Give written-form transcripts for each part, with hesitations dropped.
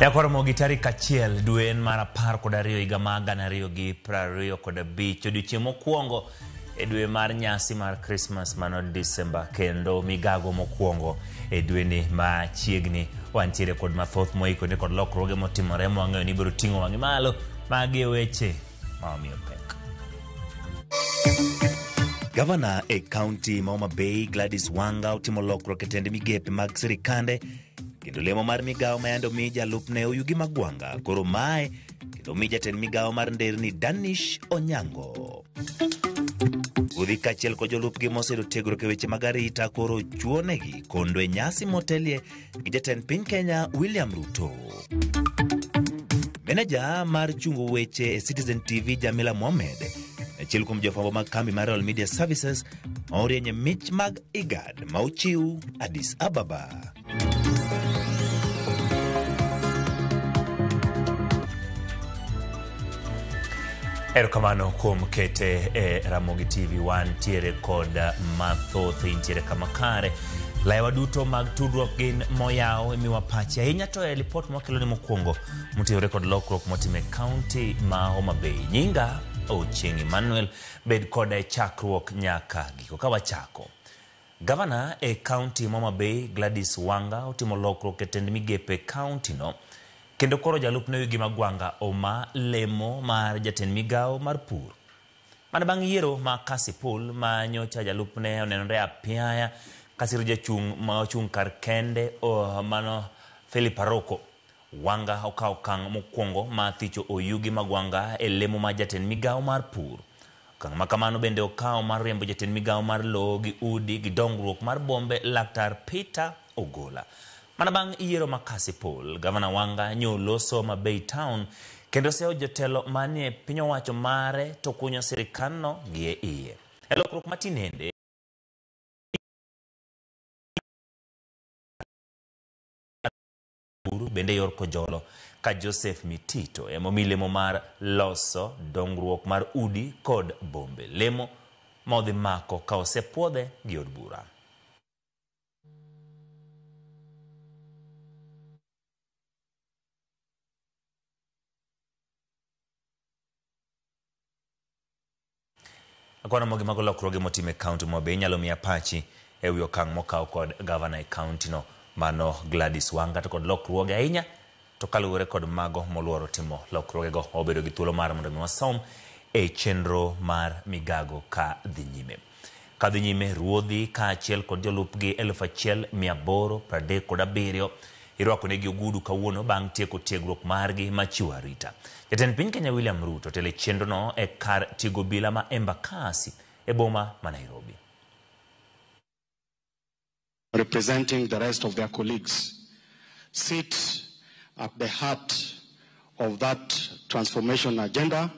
Yakoromo gi tarik 1 dwe en mar 12 higa mar 2025 odiochieng' mokwongo e dwe mar nyasi mar Christmas mano December kendo migago mokwongo e dweni machiegni wantiere kod mathoth moikore kod lokruoge motimore mwang'eyo ni biro ting'o wang'i malo. Magi e weche ma omiyo pek. Gavana e kaunti ma Homa Bay Gladys Wanga otimo lokruok e tend migepe mag sirikande kendo lemo mar migawo ma yande omi jalupne Oyugi Magwanga koro mae kendo omi jatend migawo mar nderni Danish Onyango. Ruodhi kaachiel kod jolupgi moseyudo tiegruok e weche mag arita koro chuonegi kondo e nyasi motelie gi jatend piny Kenya William Ruto. Meneja mar chungo weche e Citizen TV Jamila Mohamed, achiel kuom jofwambo mag kambi mar Royal Media Services ma orienye mich mag IGAD ma ochiw Addis Ababa. Erokamano kuom kete e Ramogi TV wantiere kod mathoth intiere kama kare. Laiwa duto mag tudruok gin moyaw imiwa pachi ahinya to e lipot mwakelo ni mokwongo motenore kod lokruok motime kaunti ma Homa Bay. Nyinga Ochieng' Emmanuel, bed koda e chakruok nyaka giko. Ka wachako, Gavana e kaunti ma Homa Bay Gladys Wanga otimo lokruok e tend migepe kaunti no kendo koro jalupne Oyugi Magwanga oma lemo mar jatend migawo mar pur. Mana bang' yiero ma Kasipul ma nyocha jalupne onenore apiaya kasiro jachung' ma ochung' kar kende mano Philip Aroko. Wanga okawo okang' mokwongo mar thicho Oyugi Magwanga e lemo mar jatend migawo mar pur. Okang' ma kamano bende okawo mar riembo jatend migawo mar lowo gi udi gi dongruok mar bombe Laktar Peter Ogola. Mana bang' yiero ma Kasipul, Gavana Wanga nyo loso Homa Bay Town kendo seyo jotelo manie piny owacho mare to kunyo sirikandno gi e iye. E lokruok matinende, bende yor Kojolo ka Joseph Mitito emomi lemo mar loso dongruok mar udi kod bombe. Lemo ma odhi mako ka osepuodhe gi od bura. Akwano mogi mago lokruoge motime kaunti ma Homa Bay inyalo miya pachi e wi okang' mokaw kod gavana e kaunti no mano Gladys Wanga to kod lokruoge ahinya to kaluwore kod mago moluoro timo lokruogego wabedo gi thuolo mar mondo mi wasom e chenro mar migago ka dhi nyime. Ka dhi nyime, ruodhi kaachiel kod jolupgi 1837 irwakonegi ogudu kawuono bang' tieko tiegruok margi machiwo arita. Jatend piny Kenya William Ruto otelo e chenrono e kar tiego obila ma Embakasi e boma ma Nairobi. Representing the rest of their colleagues, sit at the heart of that transformation agenda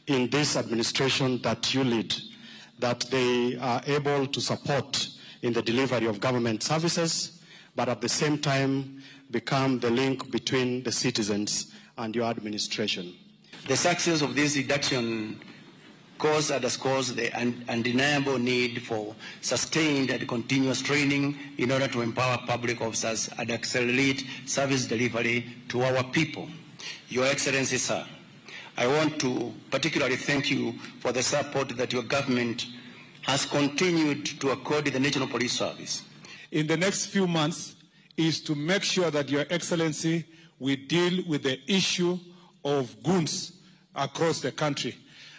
in this administration that you lead, that they are able to support in the delivery of government services, but at the same time become the link between the citizens and your administration. The success of this reduction course underscores the undeniable need for sustained and continuous training in order to empower public officers and accelerate service delivery to our people. Your Excellency, sir, I want to particularly thank you for the support that your government has continued to accord the National Police Service. In the next few months is to make sure that, Your Excellency, we deal with the issue of goons across the country.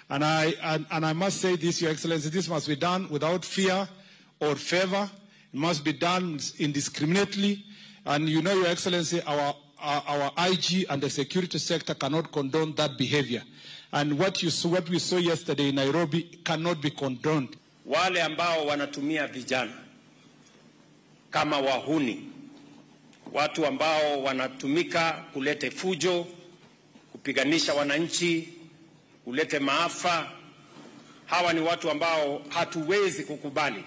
And I must say this, Your Excellency, this must be done without fear or favor. It must be done indiscriminately. And you know, Your Excellency, our IG and the security sector cannot condone that behavior. And what we saw yesterday in Nairobi cannot be condoned. Wale ambao wanatumia vijana kama wahuni, watu ambao wanatumika kulete fujo, kupiganisha wananchi, kulete maafa, hawa ni watu ambao hatuwezi kukubali.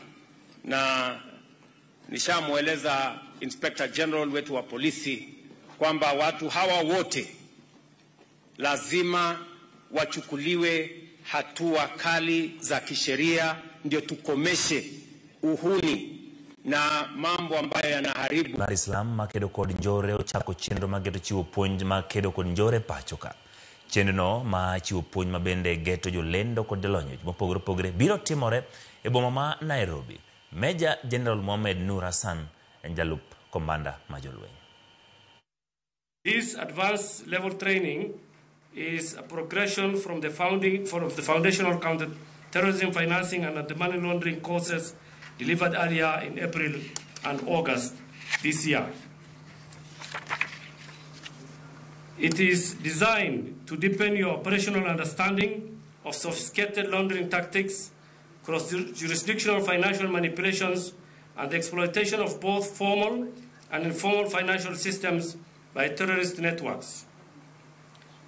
Na nishamueleza Inspector General wetu wa polisi kwamba watu hawa wote lazima wachukuliwe hatua kali za kisheria ndio tukomeshe uhuni Na mambo ambayo yanaharibu. Dar es Salaam makedo kod njore ochako chenro mar geto chiwo puonj mag kedo kod njore pacho ka. Chenrono ma chiwo puonj mabende geto jolendo kod jolony mopogore opogore biro timore e boma ma Nairobi. Major General Mohamed Nur Hassan en jalup komanda ma jolweny. This advanced level training is a progression from the foundational counter-terrorism financing and anti-money laundering courses delivered earlier in April and August this year. It is designed to deepen your operational understanding of sophisticated laundering tactics, cross-jurisdictional financial manipulations, and the exploitation of both formal and informal financial systems by terrorist networks.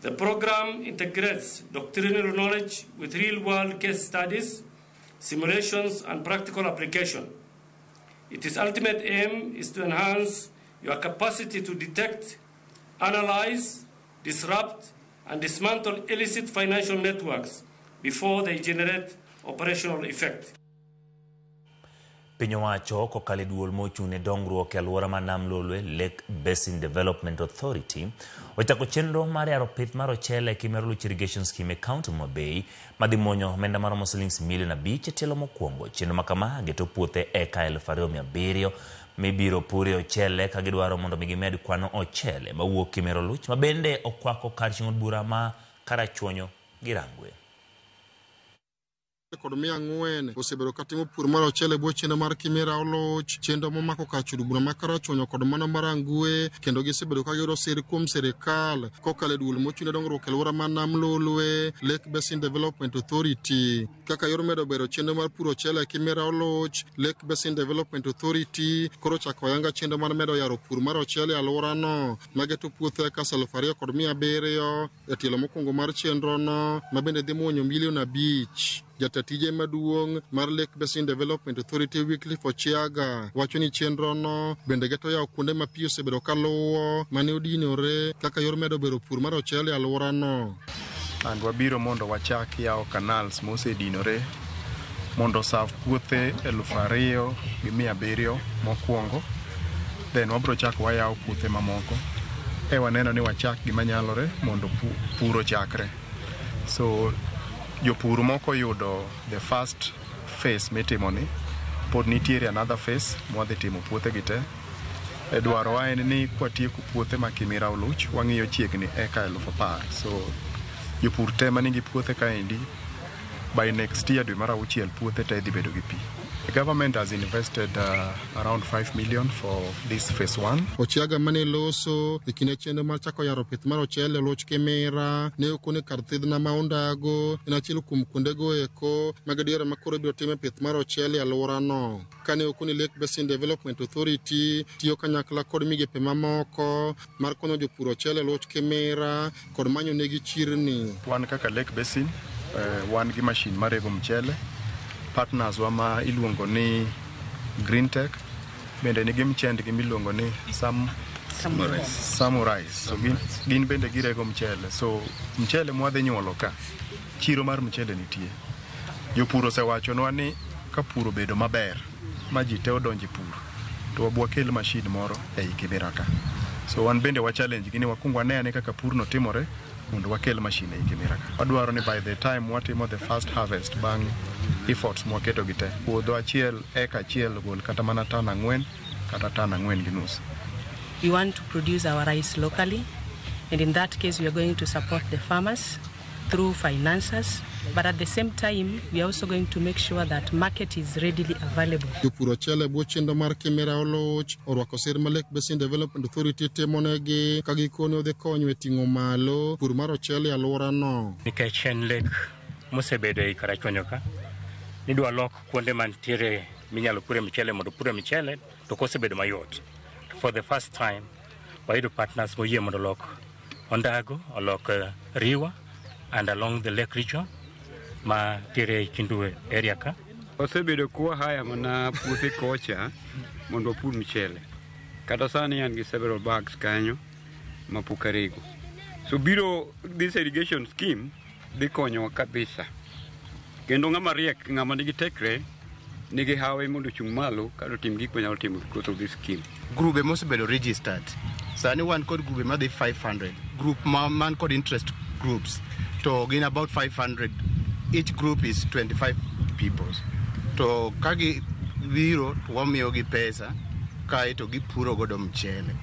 The program integrates doctrinal knowledge with real-world case studies, simulations, and practical application. Its ultimate aim is to enhance your capacity to detect, analyze, disrupt, and dismantle illicit financial networks before they generate operational effect. Piny owacho kokalo e duol mochung' ne dongruok e alwora ma Nam Lolwe, Lake Basin Development Authority, ochako chenro mar yaro pith mar ochele e Kimera Oluch Irrigation Scheme e kaunti ma Homabay, madhi muonyo omenda maromo silings milion 5 e tielo mokwongo. Chenro ma kama geto puothe eka 2700 mibiro purie ochele ka gidwaro mondo mi gimed kwano ochele mawuok Kimera Oluch, ma bende okwako kar chung'o bura ma Karachuonyo gi Rangwe. Kod 400 osebedo katimo pur mar ochele bwo chenro mar Kimera Oluch, chenro momako kar chudo bura ma Karachuonyo kod mano mar Rangwe, kendo gisebedo ka giyudo sir kuom sirikal kokalo e duol mochung' ne dongruok e alwora ma Nam Lolwe, Lake Basin Development Authority. Kaka yor medo bero chenro mar puro ochele e Kimera Oluch, Lake Basin Development Authority koro ochako ayanga chenro mar medo yaro pur mar ochele e alworano mageto puothe eka 2700 e tielo mokwongo mar chenrono ma bende dhi muonyo milion 5. Jatatije maduong' mar Lake Basin Development Authority Wycliffe Ochiaga wacho ni chenrono bende geto yawo kuonde ma pi osebedo kaluwo mane odinore kaka yor medo bero pur mar ochele e alworano. And wabiro mondo wachak yawo canals mosedinore mondo osav puothe 2700 mokwongo, then wabiro chako wayawo puothe mamoko. E waneno ni wachak gima nyalore mondo pur ochakre. So jopur moko yudo the first phase mitimoni, pod nitiere another phase mwadhi timo puothe gi te. E dwarowa en ni kwatieko puothe ma Kimera Oluch, wang'iyo chiegni eka 10,000. So jopur te manigi puothe kaendi, by next year dwe mar 6 puothe te dhi bedo gi pi. The government has invested around 5 million for this phase 1. Ochiaga mane loso e kinde chenro mar chako yaro pith mar ochele Oluch Kimera ne okone kar thidhna ma Ondago en achiel kuom kuondego eko mag adiera ma koro ibiro time pith mar ochele e alworano. Kane okone Lake Basin Development Authority tiyo kanyakla kod migepe mamoko mar konyo jopur ochele Oluch Kimera kod manyo negi chirni. Wan kaka Lake Basin, wan gi machine marego mchele. Partners wa ma iluongo ni Green Tech bende nigi mchendgi miluongo ni Samurai. So gin bende girego mchele. So mchele mwadhi nyuolo ka, chiro mar mchele nitie. Jopur osewachonwa ni ka pur obedo maber ma ji te odonje pur, to wabwakel machine moro ei Kimera ka. So wan bende wa challenge gi ni wakwong wane ane kaka purno timore mondo wakel machine ei Kimera ka. Wadwaro ni by the time watimo the first harvest bang' efforts mwaketo gi te, puodho achiel, eka achiel gol kata mana tan 4 kata tan 4.5. We want to produce our rice locally, and in that case we are going to support the farmers through finances, but at the same time we are also going to make sure that market is readily available. Jopur ochele bwo chenro mar Kimera Oluch orwako sir ma Lake Basin Development Authority timonegi ka gikone odhi konyo e ting'o malo pur mar ochele e alworano. Nikech en lake mosebedo ei Karachuonyo ka, nidwa lok kuonde mantiere minyalo pure mchele mondo pure mchele, to kosebedo mayot. For the first time wayudo partners moyie mondo olok Ondago, olok Riwa and along the lake region ma tiere Kindu area ka. Wasebedo kwa haya mana puothe kocha mondo wapur mchele. Kata sani an gi several bags kanyo ma pok arego. So biro this irrigation scheme dhi konyowa kabisa. Kendo ng'ama riek, ng'ama nigi tekre nigi hawi mondo ochung' malo kata otim gik manyalo timo because of this scheme. Grube mosebedo registered sani wan kod grube madhi 500 group ma man kod interest groups to gin about 500. Each group is 25 people. To ka gibiro to wamiyogi pesa kae to gipuro godo mchele.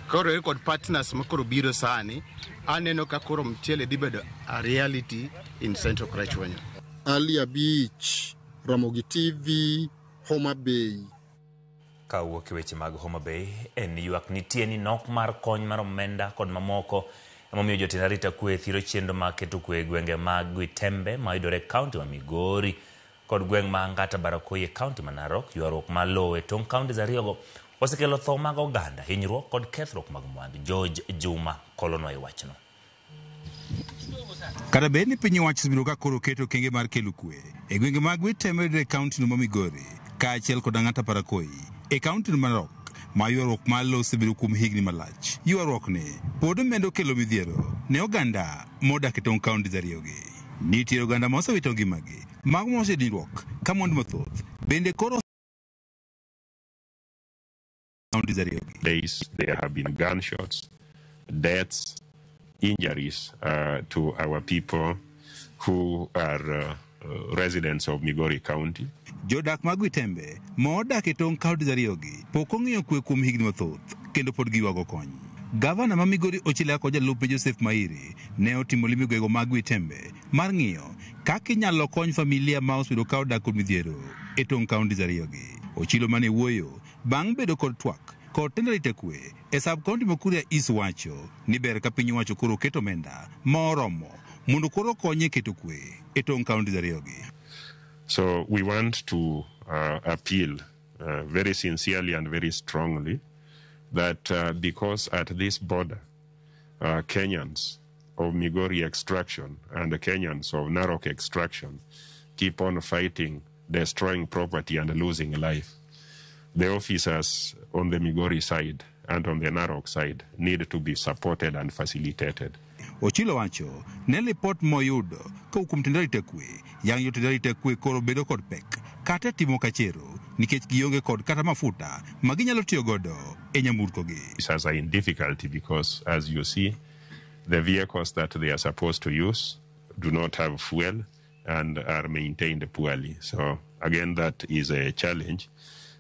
Koro kod partners ma koro biro sani, aneno ka koro mchele dhi bedo a reality in Central Karachuonyo. Ali Abich, Ramogi TV, Homa Bay. Kawuok e weche mag Homa Bay, en ywak nitie ni nok mar kony mar omenda kod mamoko emomiyo jotend arita kwe thiro chenro mag keto kwe e gwenge mag Gwitembe mayudore e kaunti ma Migori kod gweng' ma Angata Barakoi e kaunti ma Narok. Ywaruok mar lowo e tong' counties ariyogo osekelo tho mag oganda, hinyruok kod kethruok mag mwandu. George Juma kolonwa e wachno. Kata bed ni piny owacho osebedo ka koro keto okenge mar kelo kwe e gwenge mag Gwitembe mayudore e kaunti no ma Migori kaachiel kod Ang'ata Barakoi e kaunti no ma Narok ma ywaruok mar lowo osebedo kuom higni malach. Ywaruok ni pod medo kelo midhiero ne oganda modak e tong' counties ariyogi. Nitie oganda ma osewito ngimagi, mago ma osedinyruok ka mwandu mathoth bende koro counties ariyogi. Days there have been gunshots, deaths, injuries to our people who are residents of Migori County. Jodak mag Gwitembe ma odak e tong' counties ariyogi pok ong'iyo kwe kuom higni mathoth kendo pod giywago kony. Gavana ma Migori Ochila kod jalupne Joseph Mairi ne otimo limbe gwengego mag Gwitembe mar ng'iyo kaka inyalo kony familia ma osebedo ka odak kod midhiero e tong' counties ariyogi. Ochilo mane wuoyo bang' bedo kod twak kod tend arita kwe e sub county ma Kuria East wacho ni ber ka piny owacho koro keto omenda ma oromo mondo koro okony e keto kwe e tong' counties ariyogi. So we want to appeal very sincerely and very strongly that because at this border, Kenyans of Migori extraction and the Kenyans of Narok extraction keep on fighting, destroying property and losing life. The officers on the Migori side and on the Narok side need to be supported and facilitated. Ochilo wacho ne lipot moyudo kowuok kuom tend arita kwe yang' jotend arita kwe koro bedo kod pek kata timo kachero nikech gionge kod kata mafuta ma ginyalo tiyo godo e nyamburkogi. Officers are in difficulty because, as you see, the vehicles that they are supposed to use do not have fuel and are maintained poorly. So, again, that is a challenge.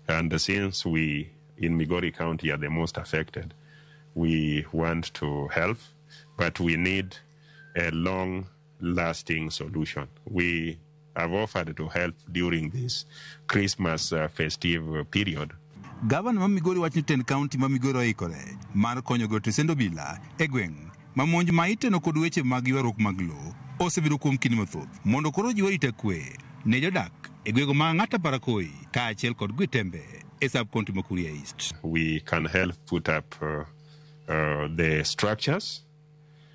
And since we in Migori County are the most affected, we want to help, but we need a long-lasting solution. We have offered to help during this Christmas festive period. Gavana ma Migori wacho ni tend kaunti ma Migori oikore mar konyo go tesend obila e gweng' ma monj ma iteno kod weche mag ywaruok mag lowo osebedo kuom kinde mathoth mondo koro jiw arita kwe ne jodak e gwenge ma Ang'ata Barakoi kaachiel kod Gwitembe e sub county ma Kuria East. We can help put up the structures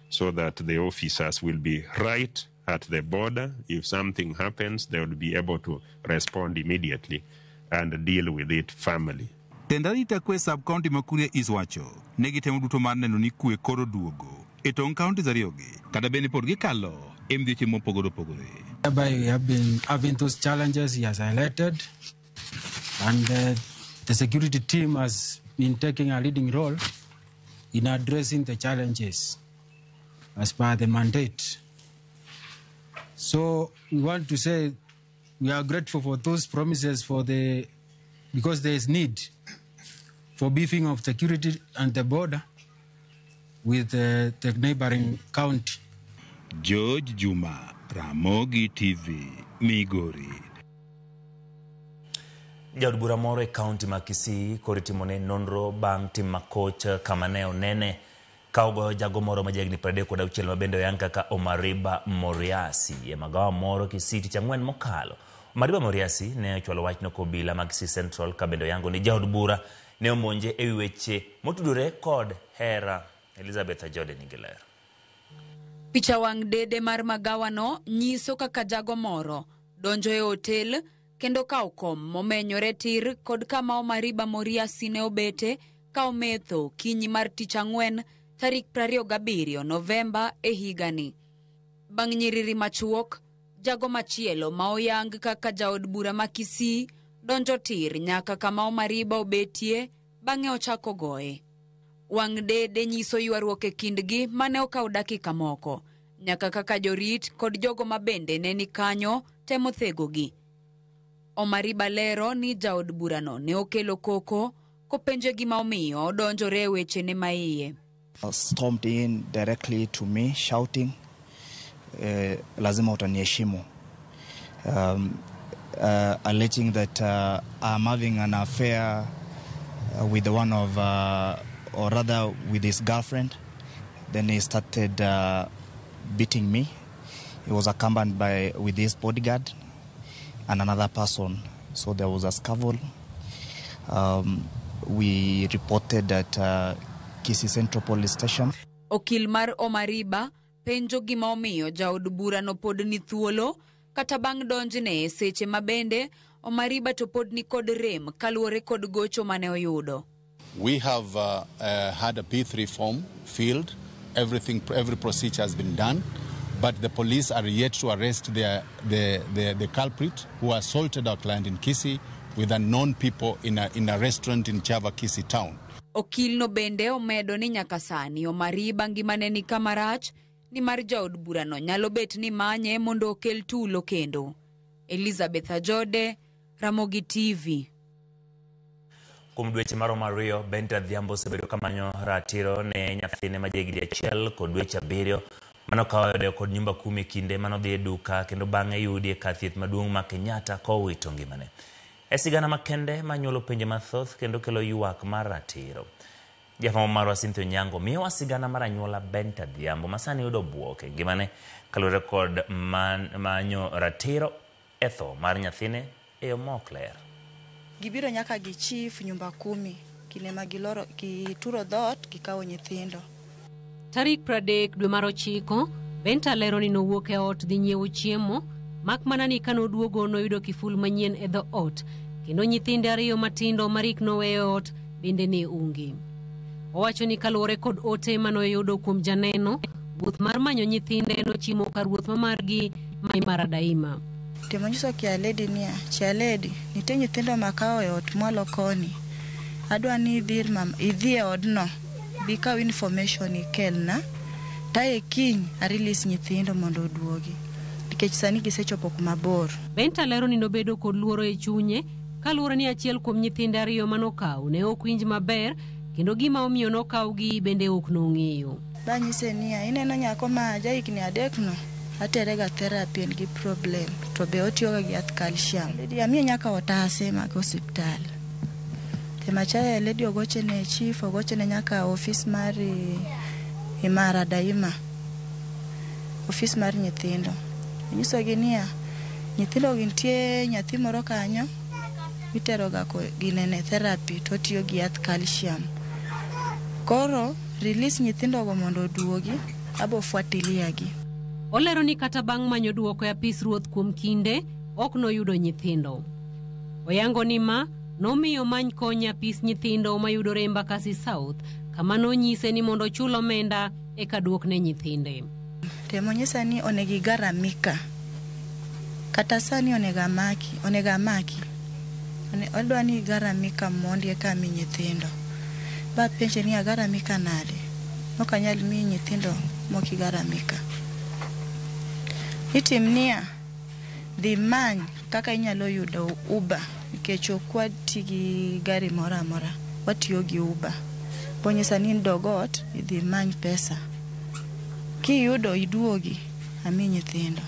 so that the officers will be right at the border. If something happens, they will be able to respond immediately and deal with it firmly. Tend arita kwe sub county ma Kuria East wacho ne gitemo duto mar neno ni kwe koro duogo e tong' counties ariyogi kata bende pod gikalo e midhieche mopogore opogore. Whereby we have been having those challenges he has highlighted, and the security team has been taking a leading role in addressing the challenges as per the mandate. So we want to say we are grateful for those promises because there is need for beefing of security and the border with the neighboring county. George Juma, Ramogi TV, Migori. Jaod bura moro e kaunti ma Kisii koro itimone nonro bang' tim makoch kama ne onene ka ogoyo jago moro ma jahigni 36 ma bende oyang kaka Omariba Moriasi e magawa moro Kisii tich ang'wen mokalo. Omariba Moriasi ne ochwalo wachno kobila ma Kisii Central ka bende oyango ni jaod bura ne omonje ewi weche motudore kod hera. Elizabeth Ajode nigi ler. Picha wang' dede mar magawano nyiso kaka jago moro donjo e otel kendo kawo kom momenyore tir kod kama Omariba Moriasi ne obete ka ometho kinyi mar tich ang'wen tarik 27 Novemba e higani. Bang' nyiriri machuok, jago machielo ma oyang kaka jaod bura ma Kisii donjo tir nyaka kama Omariba obetie, bang'e ochako goye. Wang' dede nyiso ywaruok e kindgi mane okawo dakika moko, nyaka kaka jorit kod jogo mabende ne ni kanyo temo thegogi. Omariba lero ni jaod burano ne okelo koko kopenje gima omiyo odonjore e wechene maiye. Stormed in directly to me shouting, lazima utaniheshimu, alleging that I'm having an affair with one of, or rather with his girlfriend. Then he started beating me. He was accompanied with his bodyguard and another person. So there was a scuffle. We reported at Kisii Central Police Station. Okil mar Omariba penjo gima omiyo jaod burano pod ni thuolo kata bang' donjne e seche ma bende Omariba to pod ni kod rem kaluwore kod gocho mane oyudo. We have had a P3 form filled. Everything, every procedure has been done, but the police are yet to arrest the culprit who assaulted our client in Kisii with unknown people in a restaurant in Chava, Kisii town. Okilno bende omedo ni nyaka sani Omariba ngimane ni kama rach ni mar jaod burano nyalo bet ni manye mondo okel tulo kendo. Elizabeth Ajode, Ramogi TV. Kuom dweche maromo 2, Benta Adhiambo osebedo kamanyo ratiro ne nyathine ma jahigni 1 kod dweche 7 manokawo kod nyumba kumi kinde manodhi e duka kendo bang'e yudi e kar thieth maduong' ma Kenyatta kowito ngimane. E sigana makende manyuolo penjo mathoth kendo kelo ywak mar ratiro. Jafwambo marwa Cynthia Onyango miyowa sigana mar anyuola Benta Adhiambo ma sani yudo bwok e ngimane kaluwore kod manyo ratiro e tho mar nyathine e yo mok ler. Gibiro nyaka gi chief nyumba kumi kinde ma giloro gituro dhoot gikawo nyithindo. Tarik 30 dwe mar 9, Benta lero ni nowuok e ot dhi nyiewo chiemo, mak mana ni kanoduogo noyudo kiful manyien e dho ot, kendo nyithinde 2 matindo marik noweyo ot bende ne onge. Owacho ni kaluwore kod ote manoyudo kuom janeno, wuoth mar manyo nyithinde nochimo kar wuoth ma margi ma Imara Daima. Timonyiso Kialedi niya, Chialedi, nitie nyithindo makawo e ot mwalo koni. Adwa ni idhi e odno, bi kaw information ikelna, taye kiny arilis nyithindo mondo oduogi. Nikech sani gisechopo kuma bor. Benta lero ni nobedo kod luoro e chunye, kaluwore ni achiel kuom nyithinde 2 manokaw ne ok winj maber, kendo gima omiyo nokawgi bende ok nong'eyo. Banyise niya, ineno nyako ma jahigni 3 no, aterega therapy en gi problem, to be otiyoga gi yath calcium. Lady amiye nyaka otase mag osiptal. Temachaye lady ogochene chief, ogochene nyaka ofis mar Imara Daima, ofis mar nyithindo. Onyisogi niya, nyithindo gi nitie nyathi moro kanyo, iteroga ginene therapy to otiyo gi yath calcium. Koro release nyithindogo mondo oduogi, abo fuatilia gi. Olero ni kata bang' manyo duoko e apis ruoth kuom kinde, ok noyudo nyithindo. Oyango ni ma nomiyo many kony e apis nyithindo mayudore Embakasi South, kama nonyise ni mondo ochul omenda eka duokne nyithinde. Temo nyisa ni onego igaramika. Kata sani onego amaki. Odwa ni igaramika mondi eka ami nyithindo. Bapenje ni agaramika nade? Ok anyal miyi nyithindo mok igaramika. Itim niya, dhi many kaka inyalo yudo Uber, nikech ok wati gi gari moro amora, watiyo gi Uber. Bonyisa ni dog ot, idhi many pesa. Kiyudo iduogi, ami nyithindo.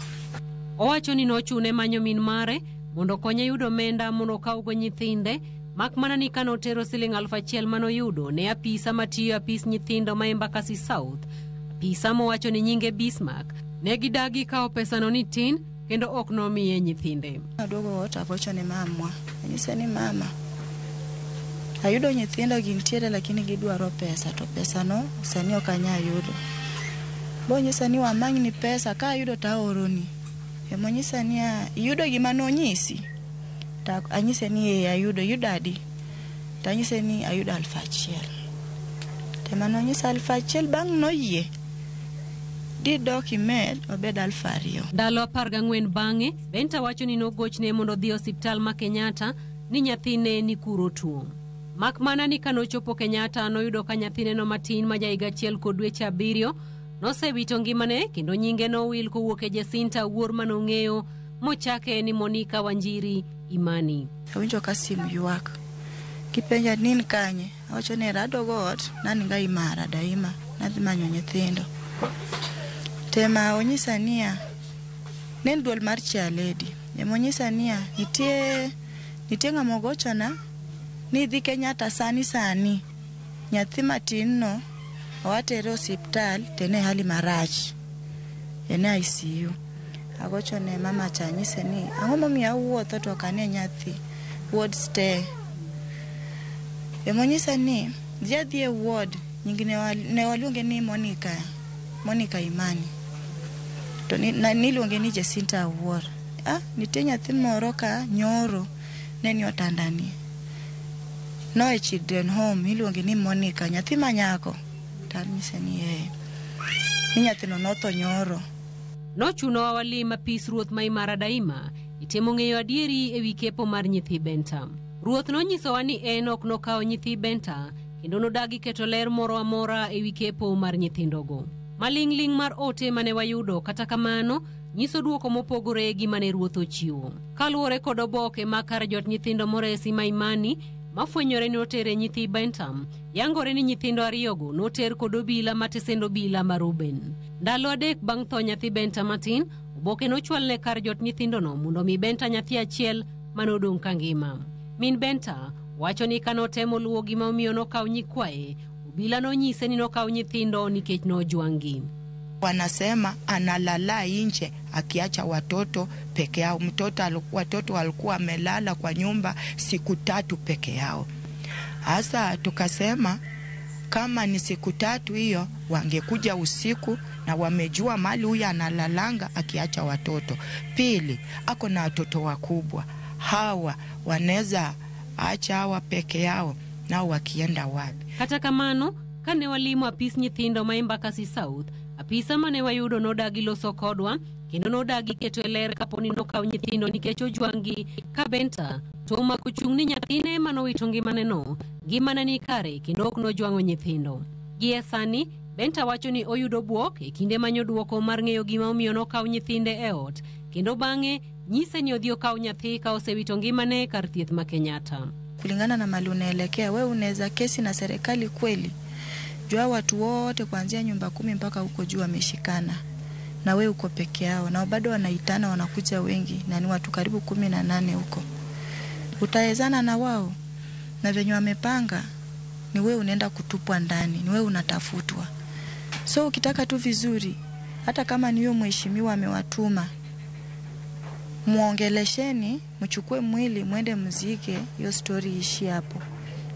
Owacho ni nochune manyo min mare mondo okonye yudo omenda mondo okawgo nyithinde, mak mana ni kanotero siling 1000 manoyudo ne apisa matiyo apis nyithindo ma Embakasi South. Apisa mowacho ni nyinge Bismarck, ne gidagi kawo pesano ni tin kendo ok nomiye nyithinde. Aduogo ot agocho ne mamwa. Anyise ni mama, ayudo nyithindo gintiere lakini gidwaro pesa, to pesano sani ok anyal yudo. Bonyisa ni wamanyni pesa, ka ayudo to aoroni. Emonyisa ni iyudo gima nonyisi? To anyise ni ee ayudo. Iyudo adi? To anyise ni ayudo 1000. To ema nonyisa 1000 bang' noyie. Didok imed obed 2000. Ndalo 14 bang'e, Benta wacho ni nogochne mondo odhi e osiptal ma Kenyatta, ni nyathine ni kuro tuo. Mak mana ni kanochopo Kenyatta noyudo ka nyathineno matin ma jahiga 1 kod dweche 7 nosewito ngimane kendo nyinge nowil kowuok e Jacinta Awuor manong'eyo mochake ni Monica Wanjiri Imani. Awinjo ka simu ywak. Kipenja ni in kanye? Awacho ni adogo ot, naninga imara daima, nadhi manyo nyithindo. Tema onyisa niya, ne en duol mar Chairlady. Emonyisa niya, nitie ng'ama ogochona ni idhi Kenyatta sani sani. Nyathi matin no owatere osiptal to en e hali marach. En e ICU. Agochone mama cha anyise ni ang'o momiyo awuotho to ok ane nyathi ward stay. Emonyisa ni dhi adhi e ward, nying ne waluonge ni Monica Imani. To niluonge ni Jacinta Awuor. Ah, nitie nyathi moro ka nyoro ne ni otandani. No e children home iluonge ni Monica, nyathi manyako. Tanyise ni ee. Ni nyathino notho nyoro. Nochunowa walim apis ruoth ma Imara Daima itemo ng'eyo adieri ewi kepo mar nyithi Benta. Ruoth nonyisowa ni en ok nokawo nyithi Benta kendo nodagi keto ler moro amora ewi kepo mar nyithindogo. Maling'ling' mar ote mane wayudo kata kamano nyiso duoko mopogore gi mane ruoth ochiwo. Kaluwore kod oboke ma kar jot nyithindo moresi ma Imani mafwenyore ni otere nyithi Benta, yangore ni nyithindo ariyogo noter kod obila matesend obila ma Ruben. Ndalo 3 bang' tho nyathi Benta matin, oboke nochwalne kar jot nyithindono mondo mi Benta nyathi achiel manodong' kangima. Min Benta wacho ni kanotemo luwo gima omiyo nokaw nyikwaye, obila nonyise ni nokaw nyithindo nikech nojwang'gi. Wanasema analala nje akiacha watoto peke yao. Watoto walikuwa wamelala kwa nyumba siku 3 peke yao. Hasa tukasema kama ni siku 3 hiyo wangekuja usiku na wamejua mali huyu analalanga akiacha watoto. Pili, ako na watoto wakubwa. Hawa wanaweza acha hawa peke yao nao wakienda wapi? Kata kamano, kane walimo apis nyithindo ma Embakasi South, apisa mane wayudo nodagi loso kodwa kendo nodagi keto e ler kaponi nokaw nyithindo nikech ojwang'gi ka Benta to omako chung' ni nyathine manowito ngimaneno ngimane ni kare kendo ok nojwang'o nyithindo. Gie sani Benta wacho ni oyudo bwok e kinde manyo duoko mar ng'eyo gima omiyo nokaw nyithinde e ot kendo bang'e nyise ni odhi okaw nyathi ka osewito ngimane kar thieth ma Kenyatta. Kulingana na mali unaelekea, wewe unaweza kesi na serikali kweli? Jua watu wote kuanzia nyumba 10 mpaka huko juu wameshikana. Na wewe uko peke yao na bado wanaitana, wanakuja wengi na ni watu karibu 18 huko. Utawezana na wao? Na venye wamepanga ni wewe unaenda kutupwa ndani, ni wewe unatafutwa. So ukitaka tu vizuri, hata kama ni huyo mheshimiwa amewatuma, muongelesheni, mchukue mwili mwende mzike, hiyo story ishi hapo.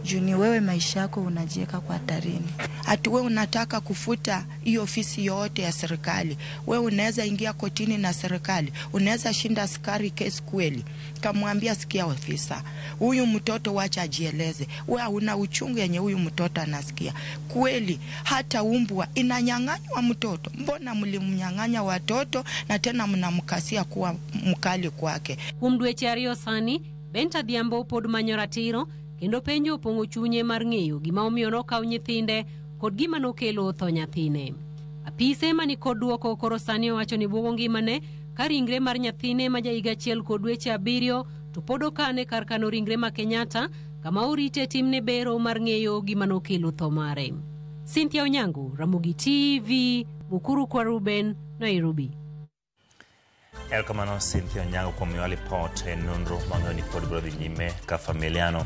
Juu ni wewe maisha yako unajiweka kwa hatarini. Ati wewe unataka kufuta hiyo ofisi yote ya serikali. Wewe unaweza ingia kotini na serikali. Unaweza shinda askari kesi kweli. Kamwambia sikia ofisa, huyu mtoto wacha ajieleze. Wewe una uchungu yenye huyu mtoto anasikia. Kweli hata umbwa inanyang'anywa mtoto. Mbona mlimnyang'anya watoto na tena mnamkasia kuwa mkali kwake? Kuom dweche 2 sani, Benta Adhiambo pod manyo ratiro kendo penjo opong'o chunye mar ng'eyo gima omiyo nokaw nyithinde kod gima nokelo tho nyathine. Apise mani kod duoko koro sani owacho ni buogo ngimane ka ringre mar nyathine ma jahiga 1 kod dweche 7 to pod okane kar kano ringre ma Kenyatta kama orite timne bero mar ng'eyo gima nokelo tho mare. Cynthia Onyango, Ramogi TV, Mukuru kwa Ruben, Nairobi. Erokamano Cynthia Onyango kuom miyowa lipot e nonro mang'eyo ni pod biro dhi nyime ka familiano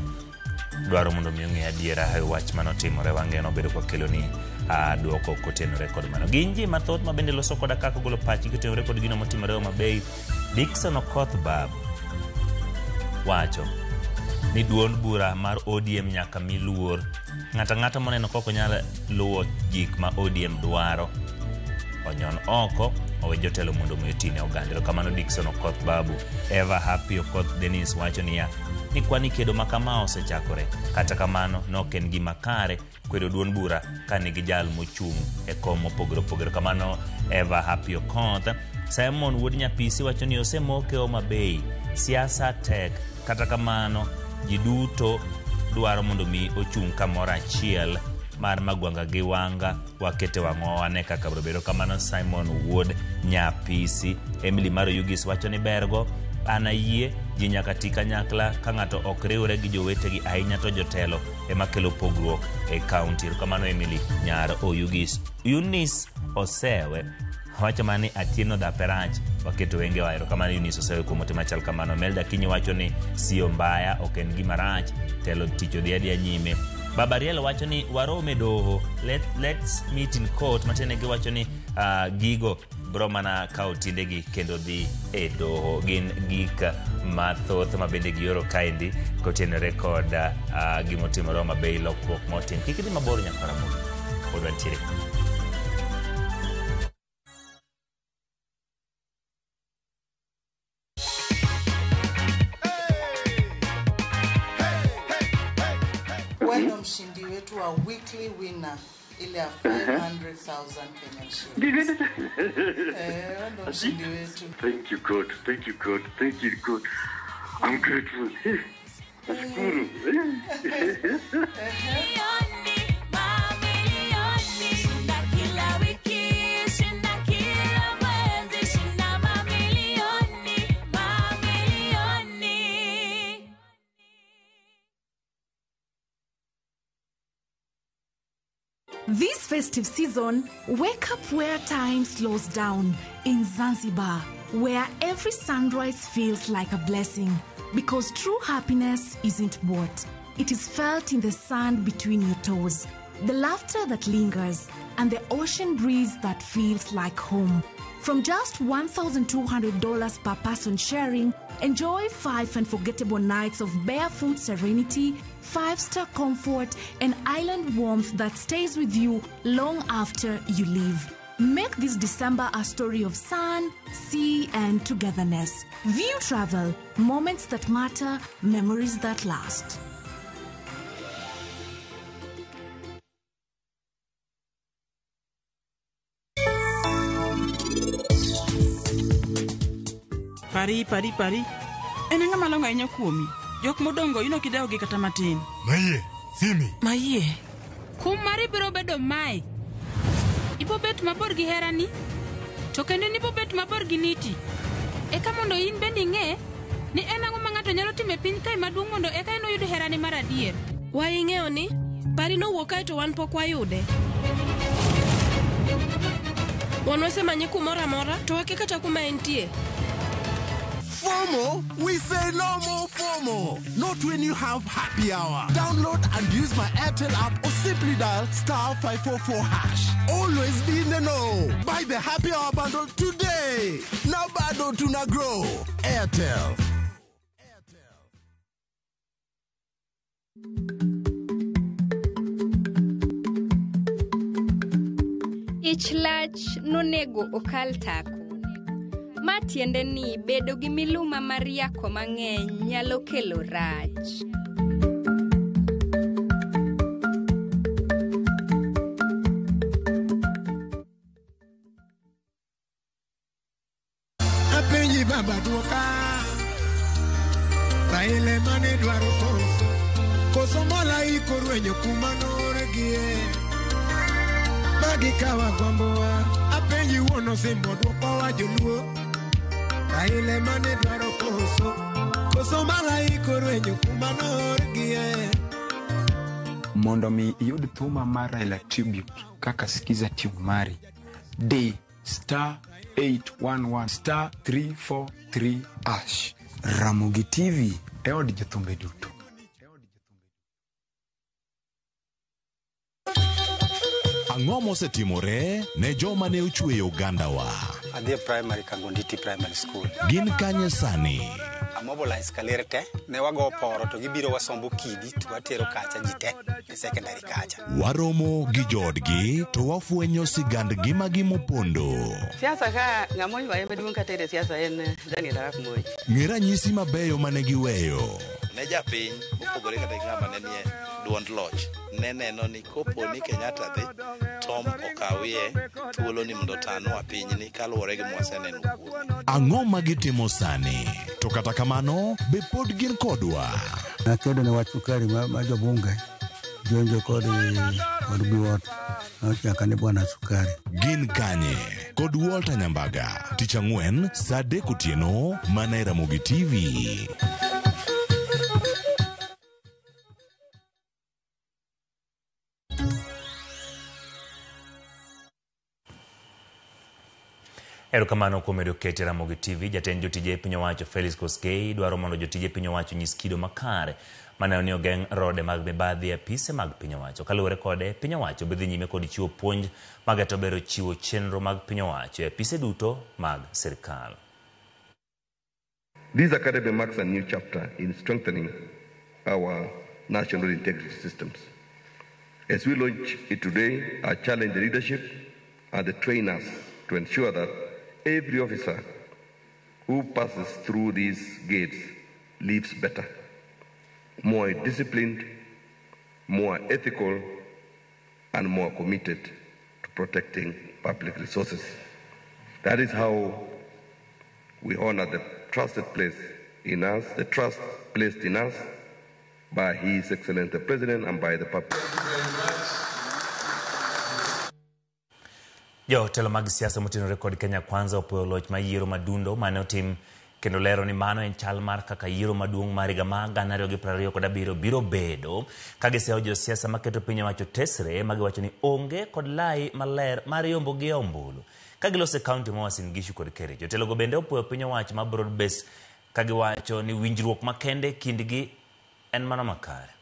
dwaro mondo mi ong'e adiera e wach manotimore. Wang'eyo nobedo kwakeloni duoko kotenore kod mano. Gin ji mathoth ma bende loso koda kaka golo pachgi kotenore kod gino motimore Homa Bay. Dickson Okoth Babu wacho ni duond bura mar ODM nyaka mi luor. Ng'ato ang'ata moneno kok onyal luwo gik ma ODM dwaro onyon oko owe jotelo mondo mi oti ne oganda. Erokamano Dickson Okoth Babu. Eva Happy Okoth Dennis wacho niya ni kwani kedo ma kama osechakore, kata kamano nok en gima kare kwedo duond bura ka nigi jal mochung' e kom mopogore opogore. Kamano Eva Happy Okoth. Simon Wuod Nyapisi wacho ni osemoke Homa Bay, siasa tek, kata kamano Ji duto dwaro mondo mi ochung' kamoro achiel mar Magwanga gi Wanga wakete wang'wa wane kaka biro bedo. Kamano Simon Wuod Nyapisi. Emily mar Oyugis wacho ni bergo an ayie ji nyaka ti kanyakla ka ng'ato ok riwre gi jowetegi ahinya to jotelo ema kelo pogruok e kaunti. Erokamano Emily nyar Oyugis. Eunice Osewe wacho mana ni Atieno dhape rach waketo wengewa. Erokamano Eunice Osewe kuom ote machal kamano. Melda Kinyi wacho ni sio mbaya ok en gima rach, telo tich odhi adhiya nyime. Baba Riel wacho ni warom e doho, let's meet in court, matiende giwacho ni gigo bro mana kawo tiendegi kendo dhi e doho. Gin gik mathoth ma bende gioro kaendi kotenore kod gimotimore Homa Bay, lokruok motim. Kik idhi mabor nyaka Ramogi, pod wantiere. Wewe mshindi wetu wa weekly winner ile ya 500,000 Kenyan shillings. Wewe ndo mshindi wetu. Thank you God, thank you God, thank you God. I'm grateful. Nashukuru. This festive season, wake up where time slows down in Zanzibar, where every sunrise feels like a blessing. Because true happiness isn't bought. It is felt in the sand between your toes, the laughter that lingers, and the ocean breeze that feels like home. From just $1,200 per person sharing, enjoy 5 unforgettable nights of barefoot serenity, 5-star comfort, and island warmth that stays with you long after you leave. Make this December a story of sun, sea, and togetherness. View Travel, moments that matter, memories that last. Pari, pari, pari. En ang'o malong'o ahinya kuomi? Jok modongo in ok idewogi kata matin. Mayie, simi. Mayie. Kum mari biro bedo mae. Ibo bet mabor gi herani, to kendo nibo bet mabor gi niti. Eka mondo in bende ing'e ni en ang'o ma ng'ato nyalo timo e piny kae maduong' mondo eka en oyud herani mar adier. Wa ing'eyo ni Pari nowuok kae to wan pok wayude. Wan wasemanye kumoro amora to wakia kata kuma entie. FOMO? We say no more FOMO. Not when you have happy hour. Download and use my Airtel app or simply dial *544#. Always be in the know. Buy the happy hour bundle today. Now bado tuna grow. Airtel. Ich lach nonego okal tako. Ma tiende ni bedo gi miluma mar yako mang'eny nyalo kelo rach. Apenji baba duoka, Raila mane dwaro koso, koso malaika orwenyo kuma noorgie. Magi kawa gombowa, apenji wuon osimbo dwokowa joluo. Raila mane dwaro koso, koso malaika orwenyo kuma noorgie. Mondo mi iyud thuma mar Raila Tribute kaka Skiza tune mari, di *811 *343#. Ramogi TV e od jothumbe duto. Ang'o mosetimore ne joma ne ochweyo ogandawa? Adhi e primary Kangonditi Primary School. Gin kanye sani? Amobilize kaler te, ne wago poro to gibiro wasombo kidi to watero kacha ji te e secondary kacha. Waromo gi joodgi to wafwenyo sigand ngimagi mopondo. Siasa ka ng'ama oywaye maduong' katere siasa en Daniel Arap Moi. Ng'e ranyisi mabeyo mane giweyo. Ne japiny mopogore kata gi ng'ama ne nie Duond loch ne neno ni kopo ni Kenyatta dhi, Tom okawie thuolo ni mondo otanwa pinyni kaluwore gi mwaseneno kuome. Ang'o ma gitimo sani? To kata kamano, be pod gin kodwa? Nakedo ne wach sukari ma, ma jobunge jonjo kod kod biwot nochaka ni bwana sukari. Gin kanye? Kod Walter Nyambaga, tich ang'wen saa 3 otieno mana e Ramogi TV. Erokamano kuom medo kete Ramogi TV. Jatend jotije e piny owacho Felix Koskei dwaro mondo jotije e piny owacho onyis kido makare maneno ni ogeng' rode mag mibadhi e apise mag piny owacho. Kaluwore kode, piny owacho biro dhi nyime kod chiwo puonj mageto bero chiwo chenro mag piny owacho e apise duto mag sirkal. This academy marks a new chapter in strengthening our national integrity systems. As we launch it today, I challenge the leadership and the trainers to ensure that every officer who passes through these gates lives better, more disciplined, more ethical, and more committed to protecting public resources. That is how we honor the trusted place in us, the trust placed in us by His Excellency the President and by the public. Jotelo mag siasa motenore kod Kenya Kwanza opuoyo loch mar yiero madundo mane otim kendo lero ni mano en chal mar kaka yiero maduong' mar higa mar 2027 biro bedo ka giseyo josiasa maketo piny owacho tesre magiwacho ni onge kod lai maler mar yombo gi ombulu. Ka giloso e kaunti ma Uasin Gishu kod Kericho, jotelogo bende opuoyo piny owacho ma broad base ka giwacho ni winjruok makende kindgi en mano makare.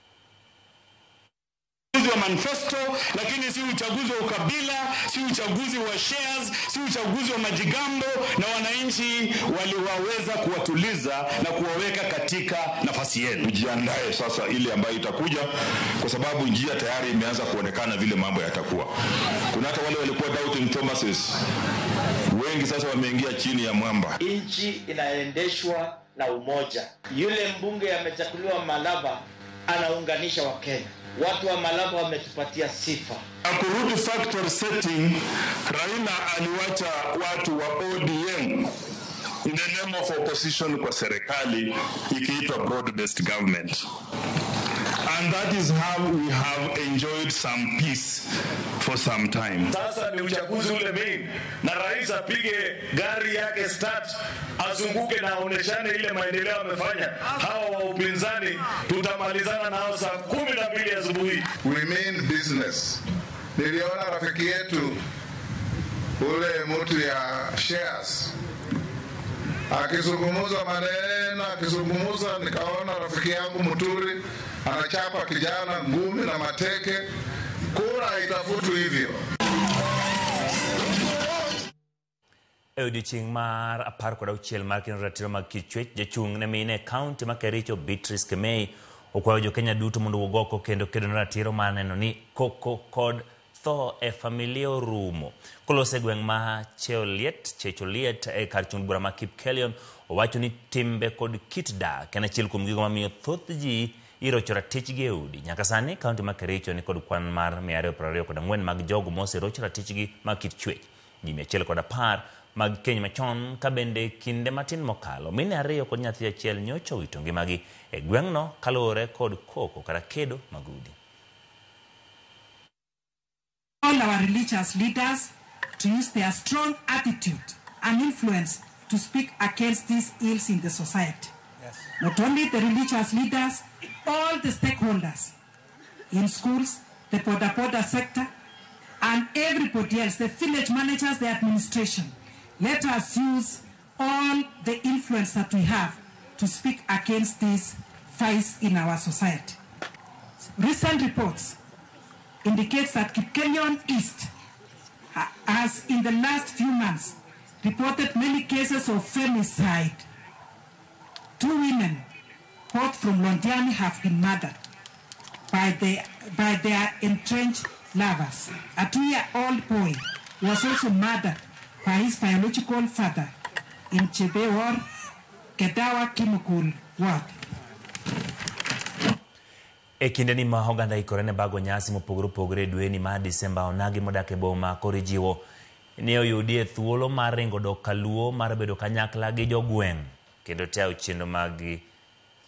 Uchaguzi wa manifesto, lakini si uchaguzi wa ukabila, si uchaguzi wa shares, si uchaguzi wa majigambo, na wananchi waliwaweza kuwatuliza na kuwaweka katika nafasi yenu. Tujiandae sasa ile ambayo itakuja, kwa sababu njia tayari imeanza kuonekana vile mambo yatakuwa. Kuna hata wale walikuwa doubting Thomases, wengi sasa wameingia chini ya mwamba. Nchi inaendeshwa na umoja. Yule mbunge amechaguliwa Malava anaunganisha Wakenya. Watu wa Malava wametupatia sifa. Kurudi factory setting, Raila aliwacha watu wa ODM in the name of opposition kwa serikali ikiitwa broad-based government. And that is how we have enjoyed some peace for some time. Sasa ni uchaguzi ule main, na rais apige gari yake start, azunguke na aoneshane ile maendeleo amefanya. Hawa wa upinzani tutamalizana nao saa 12 asubuhi. We mean business. Niliona rafiki yetu ule mtu ya shares akizungumza maneno, akizungumza, nikaona rafiki yangu Muturi anachapa kijana ngumi na mateke. Kura haitafutwi hivyo. E odiochieng' mar 16 mar kendo ratiro mag kit chwech, jachung' ne mine e kaunti ma Kericho Beatrice Kemei okwayo jo-Kenya duto mondo owuog oko kendo kedo ne ratiro mar neno ni koko kod tho e familia orumo. Kolose e gweng' ma Checholiet e kar chung' bura ma Kipkelion, owacho ni timbe kod kit dak en achiel kuom gigo mamiyo thoth ji irocho ratichgi e udi. Nyaka sani kaunti ma Kericho ni kod kwan mar 224 mag jogo moserocho ratichgi mag kit chwech, ji 110 mag keny machon, ka bende kinde matin mokalo mine 2 kod nyathi achiel nyocha owito ngimagi e gweng'no kaluwore kod koko kata kedo mag udi. All our religious leaders to use their strong attitude and influence to speak against these ills in the society. Yes. Not only the religious leaders, all the stakeholders in schools, the boda boda sector, and everybody else, the village managers, the administration. Let us use all the influence that we have to speak against these vice in our society. Recent reports indicates that Kipkelion East has, in the last few months, reported many cases of femicide. 2 women, both from Londiani, have been murdered by their entrenched lovers. A 2-year-old boy was also murdered by his biological father in Chebewor, Kedawa Kimukul Ward. E kindeni ma oganda ikore ne bago nyasi mopogore opogore e dweni mar Disemba, onagi modak e boma koro ijiwo ni oyudie thuolo mar ringo dok kaluo mar bedo kanyakla gi jogweng' kendo tayo chenro maggi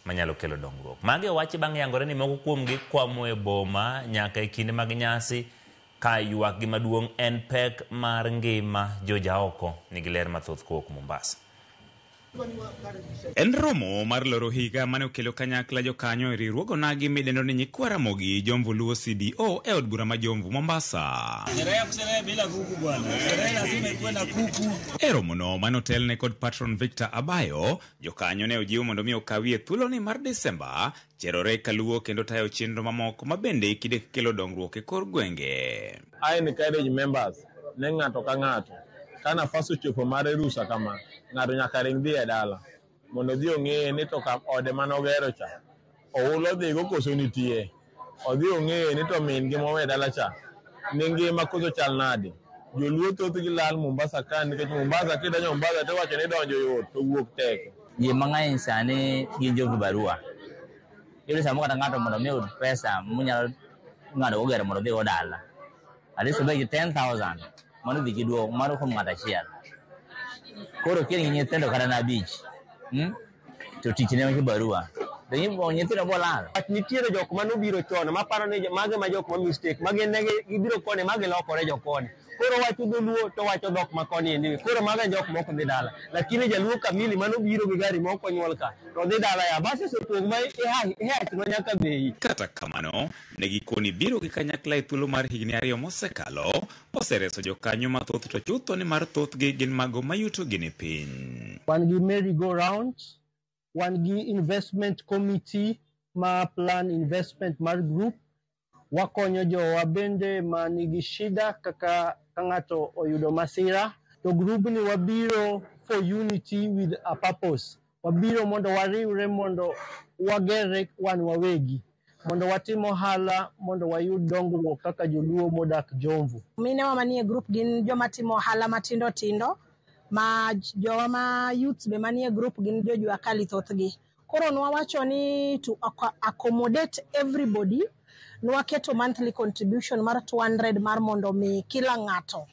manyalo kelo dongruok. Magi owachi bang' yangore ni moko kuomgi kwamo e boma nyaka e kinde mag nyasi ka ywakgi maduong' en pek mar ngima jojaoko nigi ler mathoth kowuok Mombasa. En romo mar loro higa mane okelo kanyakla jokanyo e riwruog onagi midendo ni Nyikwa Ramogi Jomvu Luo CBO e od bura ma Jomvu Mombasa. E romono mane otelne kod patron Victor Abayo, jokanyo ne ojiw mondo mi okawie thuoloni mar Desemba cherore kaluo kendo tayo chenro mamoko ma bende kinde kelo dongruok e kor gwenge. I encourage members ne ng'ato ka ng'ato ka nafas ochopo mar rusa kama, ng'ato nyaka ring dhi e dala mondo odhi ong'e ni to ka ode mane ogero cha oulo dhigo koso nitie, odhi ong'e ni to min gi mowe dala cha ni ngima koso chal nade. Joluo thothgi lal Mombasa ka nikech Mombasa kidonjo Mombasa to iwacho ni donjo yot to wuok tek. Ji mang'eny sani gin jo vibarua. Iyudo samoro kata ng'ato mondo mi oyud pesa monyalo ng'ado go gari mondo odhi go dala. At least obed gi 10,000 mano dhi giduogo mano kuom ng'ato achiel. Koro ka in gi nyithindo kata na abich, to tich ne en kibarua. To nyithindo bolal. Nitiere jok manobiro chon maparo ni mage ma jok ma mistake ma gin ne gibiro koni ma gilokore jokoni. Koro wacho dholuo to wacho dhok ma koni endi. Koro mago e jok mok dhi dala. Lakini jaluo kamili manobiro gi gari mok onyuol ka to dhi dala ya bas osepong' ma ihachno nyaka bei. Kata kamano, ne gikoni biro gi kanyakla e thuolo mar higni 2 mosekalo osereso jokanyo mathoth to chutho ni mar thothgi gin mago mayutogi ni piny. Wan gi merry go round, wan gi investment committee ma plan investment mar group, wakonyo jowa bende ma nigi shida kaka ka ng'ato oyudo masira. To grubni wabiro for unity with a purpose. Wabiro mondo wariwre mondo wagerre wan wawegi, mondo watim ohala, mondo wayud dongruok kaka joluo modak Jomvu. Minewa manie group gin joma timo ohala matindo tindo, ma jowa ma youths be manie group gin jo jua kali thothgi. Koro nwawacho ni to accommodate everybody, nwaketo monthly contribution mar 200 mar mondo mi kila ng'ato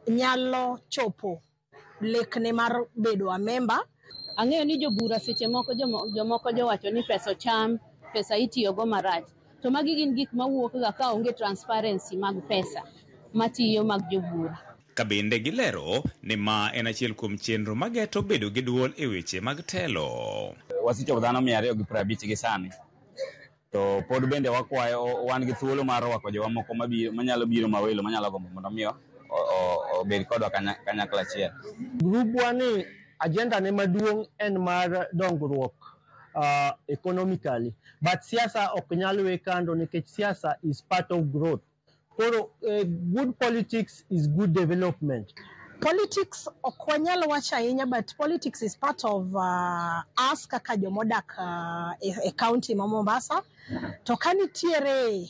nyalo chopo lekne mar bedo a member. Ang'eyo ni jobura seche moko jomoko jowacho ni pesa ocham, pesa itiyogo marach. To magi gin gik mawuok ga ka onge transparency mag pesa matiyo mag jobura. Ka bende gilero ni ma en achiel kuom chenro mageto bedo gi duol e weche mag telo. Wasechopo dhano 250 gi sani. To pod bende wakwayo wan gi thuolo mar rwako jowa moko manyalo biro mawelo manyalo gombo mondo mi obed kodwa kanyakla achiel. Grubwa ni agenda ne maduong' en mar dongruok economically, but siasa ok nyal we kando nikech siasa is part of growth. Koro good politics is good development. Politics ok wanyal wacho ahinya, but politics is part of us kaka jomodak e county ma Mombasa. To ka nitiere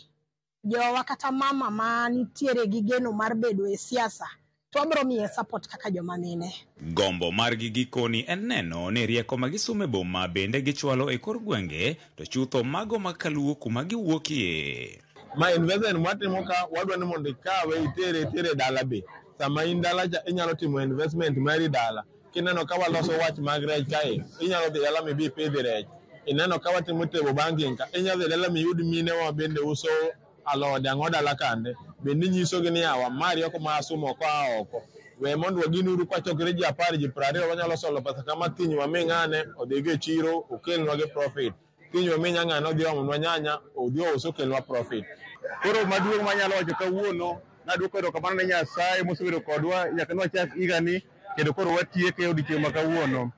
jowa kata mama ma nitiere gi geno mar bedo e siasa, to wabro miye support kaka joma mine. Gombo margi gikoni en neno ni rieko ma gisomo e boma bende gichwalo e kor gwenge, to chutho mago ma kaluo kuma giwuokie. Ma investment mwatimo ka wadwa ni mondo ikawe itere dala be. Sama in dala cha inyalo timo investment mari dala. Kineno ka waloso wach mag rech kae, inyalo dhi dala mibi ipidh rech. Ineno ka watimo table banking ka, inyalo dhi dala miyud mine wa bende uso alode ang'o dala kande. Bende inyisogi ni yawa ma rieko ma asumo koa oko. We mondo waginuru kwachokre ji 10 ji 20 wanyalo solo pesa kama kiny wami ng'ane odhigo e chiro okelnwa gi profit. Kiny wami ng'ane odhi omonwa nyanya odhi ous okelnwa profit. Koro maduong' manyalo wacho kawuono, naduoko erokamano ne Nyasaye mosebedo kodwa nyaka nwachak higani kendo koro watieke e odiechieng' ma kawuono.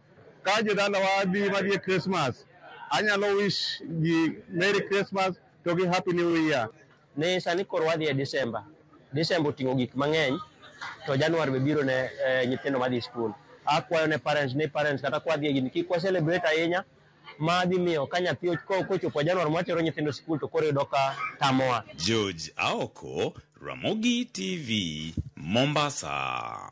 Ka jodalawa dhi madhi e Christmas, anyalo wish ji Merry Christmas to gi Happy New Year. Ni sani koro wadhi e December. December oting'o gik mang'eny to January be biro ne nyithindo madhi school. Akwayo ne parents ni parents kata kwadhi e gini kik wa celebrate ahinya ma dhi miyo ka nyathi kochopo January mwatero nyithindo school to koro yudo ka tamowa. George Aoko, Ramogi TV, Mombasa.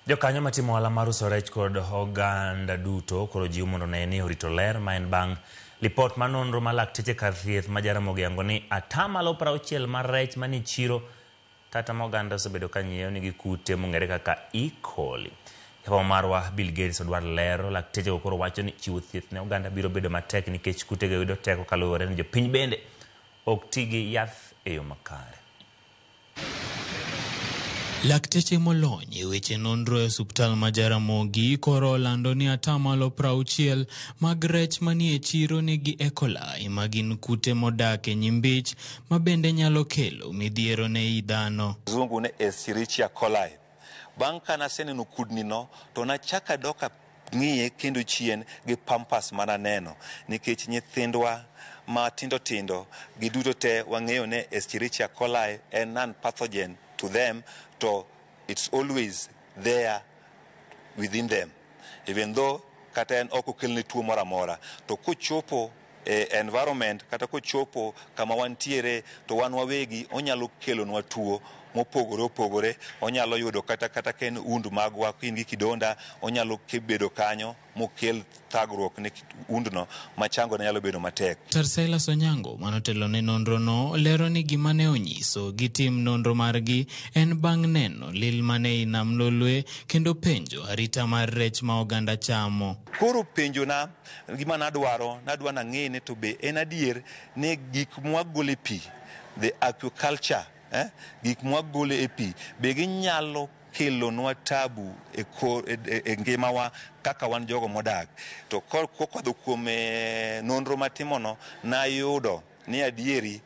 Jokanyo matimo ohala mar uso rech kod oganda duto koro jiw mondo one ni orito ler ma en bang' Lipot mar nonro mar lakteche kar thieth ma Jaramogi yango ni 60% mar rech manie chiro tata ma oganda osebedo ka nyiewo nigi kute mong'ere kaka E. coli. Jafwambo marwa Bill Gates odwar lero lakteche go koro wacho ni chiwo thieth ne oganda biro bedo matek nikech kutego yudo teko kaluwore ni jopiny bende ok ti gi yath e yo makare. Lakteche molony e weche nonro e osuptal ma Jaramogi koro olando ni 60% mag rech manie chiro nigi E. coli ma gin kute modak e nyimbich ma bende nyalo kelo midhiero ne i dhano. Kizungu ne Escherichia coli. Bang' ka naseneno kudni no to nachako adok ang'iye kendo chien gi pampas mananeno nikech nyithindwa matindo tindo giduto te wang'eyo ni Escherichia coli en non pathogen to them to it's always there within them even though kata en ok okelne tuo moro amora to kochopo e environment kata kochopo kama wantiere to wan wawegi onyalo kelonwa tuo mopogore opogore. Onyalo yudo kata ka en und magwa ka in gi kidonda onyalo bedo kanyo mokel thagruok ne undno ma chango ne nyalo bedo matek. Dr. Silas Onyango manotelo ne nonrono lero ni gima ne onyiso gitim nonro margi en bang' neno lil mane i nam Lolwe kendo penjo arita mar rech ma oganda chamo. Koro penjona gima nadwaro, nadwa nang'e ni to be en adier ni gik mwagolo e pi, the aquaculture, gik mwagolo e pi be ginyalo kelonwa tabu e ngimawa kaka wan jogo modak. To kokadho kuom nonro matimono, nayudo ni adieri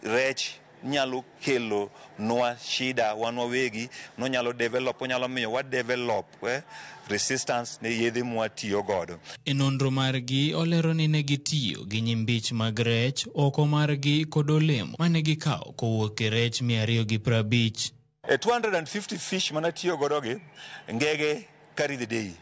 rech nyalo kelo nwa shida wan wawegi, nonyalo develop, onyalo miyo wa develop resistance ne yedhe mwatiyo godo. E nonro margi olero ni ne gitiyo gi nyimbich mag rech, oko margi kod olemo mane gikawo kowuok e rech 250. E 250 fish manatiyo godo gi ngege carry the day.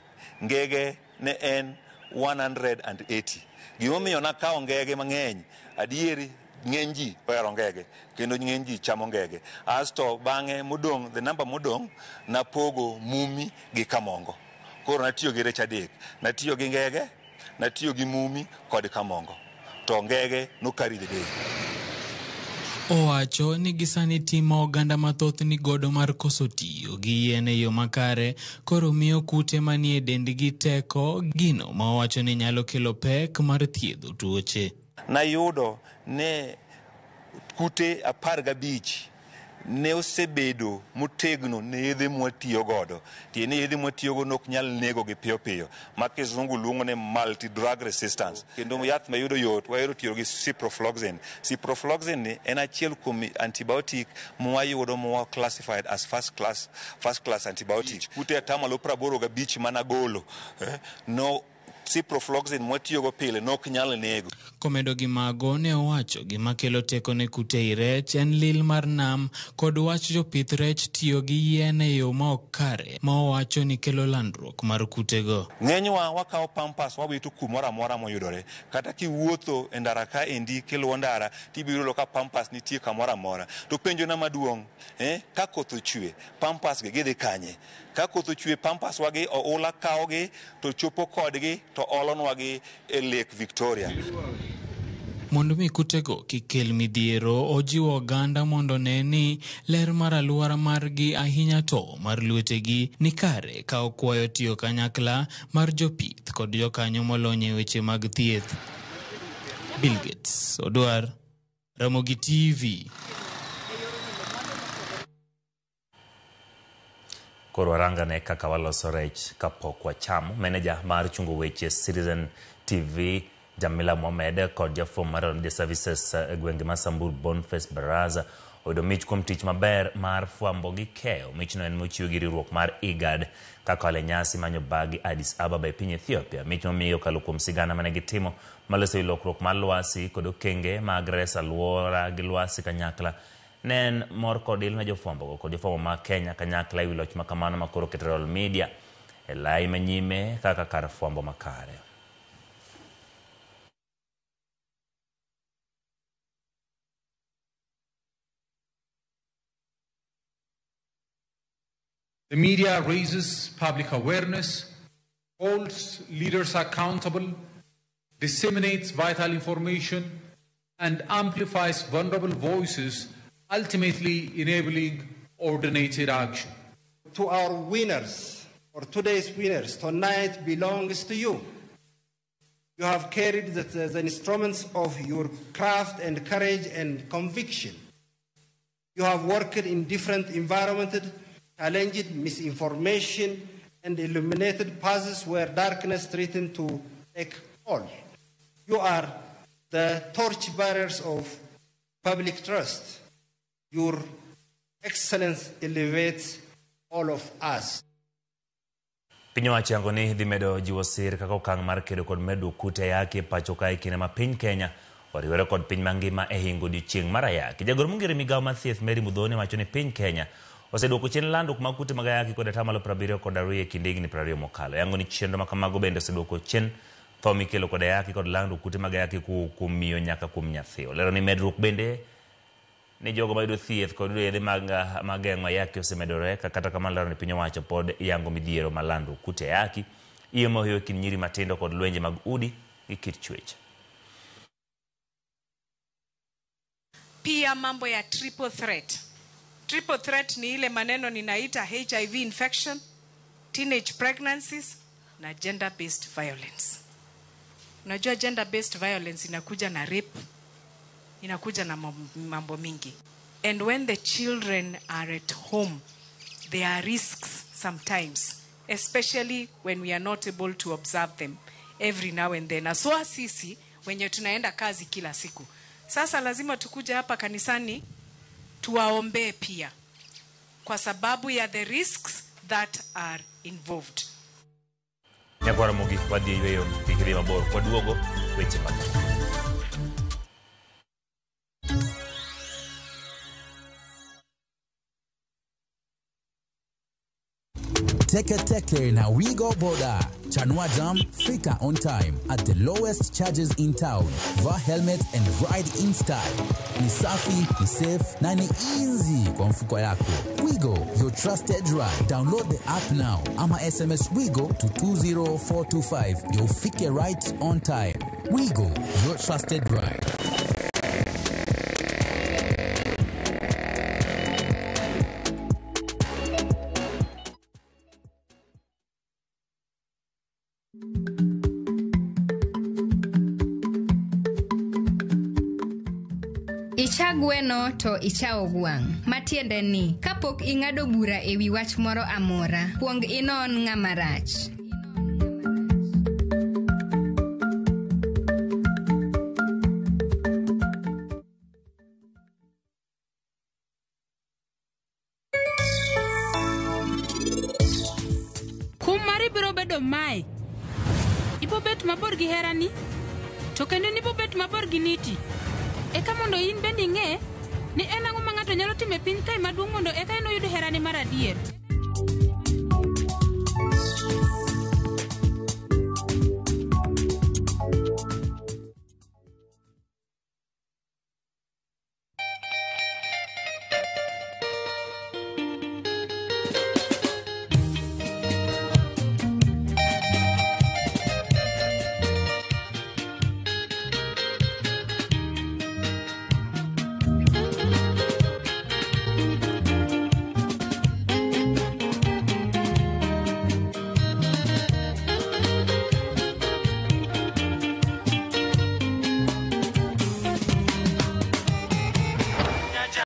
Ngege ne en 180. Gimomiyo nakawo ngege mang'eny, adieri ng'eny ji ohero ngege kendo ng'eny ji chamo ngege. Asto bang'e modong', the number modong' napogo mumi gi kamongo. Koro natiyo gi rech adek. Natiyo gi ngege, natiyo gi mumi kod kamongo. To ngege no carry the day. Owacho ni gisani tim ma oganda mathoth ni godo mar koso tiyo gi yien e yo makare koro miyo kute manie dendgi teko, gino ma owacho ni nyalo kelo pek mar thiedho tuoche. Nayudo ne kute 15 ne osebedo motegno ne yedhe mwatiyo godo. Tiende ni yedhe mwatiyo godo ok nyal nego gi piyo piyo, ma kizungu luongo ni multi drug resistance. Kendo yath mayudo yot, wahero tiyo gi ciprofloxacin. Ciprofloxacin ni en achiel kuom antibiotic mwayudo mwa classified as first class antibiotic. Kute 85% managolo, no ciprofloxacin mwatiyogo pile nok nyal nego. Komedo gi mago ne owacho gima kelo teko ne kute i rech en lil mar nam kod wach jopith rech tiyo gi yien e yo ma ok kare ma owacho ni kelo landruok mar kutego. Ng'enywa wakawo pampas wawito kumoro amora moyudore. Kata kiwuotho e ndara ka endi kiluwo ndara tibiro yudo ka pampas nitie kamoro amora. To penjona maduong', ka koth ochwe pampas gi gidhi kanye? Ka koth ochwe pampas wagi oula kawogi to chopo kodgi to olonwagi e Lake Victoria. Mondo mi kutego kik kel midhiero, ojiwo oganda mondo ne ni ler mar alwora margi ahinya to mar lwetegi ni kare ka okwayo tiyo kanyakla mar jopith kod jokanyo molony e weche mag thieth. Bill Gates Odwar, Ramogi TV. Koro warangane kaka waloso rech kapok wachamo. Meneja mar chungo weche Citizen TV Jamila Mohamed kod jafwambo mar Media Services e gwenge ma Samburu Boniface Baraza oyudo mich kuom tich maber mar fwambo gi keyo. Michno en mochiw gi riwruok mar IGAD kaka wale nyasi manyo bagi Addis Ababa e piny Ethiopia. Mich momiyo okalo kuom sigana mane gitimo maloso lokruok mar lwasi kod okenge mag reso alwora gi lwasi kanyakla. Ne en mor kod il ne jofwambogo kod jofwambo ma Kenya kanyakla ewi loch makamano ma koro keto Royal Media e lai manyime kaka kar fwambo makare. The media raises public awareness, holds leaders accountable, disseminates vital information, and amplifies vulnerable voices, ultimately enabling coordinated action. To our winners, or today's winners, tonight belongs to you. You have carried the instruments of your craft and courage and conviction. You have worked in different environments, challenged misinformation, and illuminated paths where darkness threatened to take hold. You are the torchbearers of public trust. Your excellence elevates all of us. Piny owacho yango ni dhi medo jiwo sir kaka okang' mar kedo kod medruok kute ayaki e pacho ka e kinde ma piny Kenya oriwore kod piny mangima e hingo odiochieng' mar ayaki. Jagoro mong'ere migawo mar thieth Mary Muthoni wacho ni piny Kenya oseduoko chien landruok mag kute mag ayaki kod atamalo 72 e kind higni 20 mokalo. Yango ni chenro ma kamago bende oseduoko chien tho mikelo kod ayaki kod landruok kute mag ayaki kowuok kuom miyo nyaka kuom nyathi. Olero ni medruok bende ni jogo mayudo thieth kod yudo yedhe mag geng'o ayaki osemedore, kata kamano lero ni piny owacho pod yango midhiero mar landruok kute ayaki, iyo mohiyo e kind nyiri matindo kod lwenje mag udi gi kit chwech. Pia mambo ya triple threat. Triple threat ni ile maneno ninaita HIV infection, teenage pregnancies na gender based violence. Unajua gender based violence inakuja na rape, inakuja na mambo mingi. And when the children are at home, there are risks sometimes, especially when we are not able to observe them every now and then. Aswa sisi wenye tunaenda kazi kila siku. Sasa lazima tukuja hapa kanisani tuwaombee pia kwa sababu ya the risks that are involved. Nyakwara Mogi wadhi e yweyo kik idhi mabor kwaduogo weche mag. Teke Teke na Wigo Boda. Chanua Jam, fika on time at the lowest charges in town. Vaa helmet and ride in style. Ni safi, ni safe na ni easy kwa mfuko yako. Wigo, your trusted ride. Download the app now. Ama SMS Wigo to 20425. Ndio ufike right on time. Wigo, your trusted ride. Icha gweno to ichawo gwang'. Matiende ni, kapok ing'ado bura e wi wach moro amora, kuong inon ng'ama rach. Kum mari biro bedo mae. Ibo bet mabor gi herani, to kendo nibo bet mabor gi niti. Eka mondo in bende ing'e ni en ang'o ma ng'ato nyalo timo e piny kae maduong' mondo eka en oyud herani mar adier.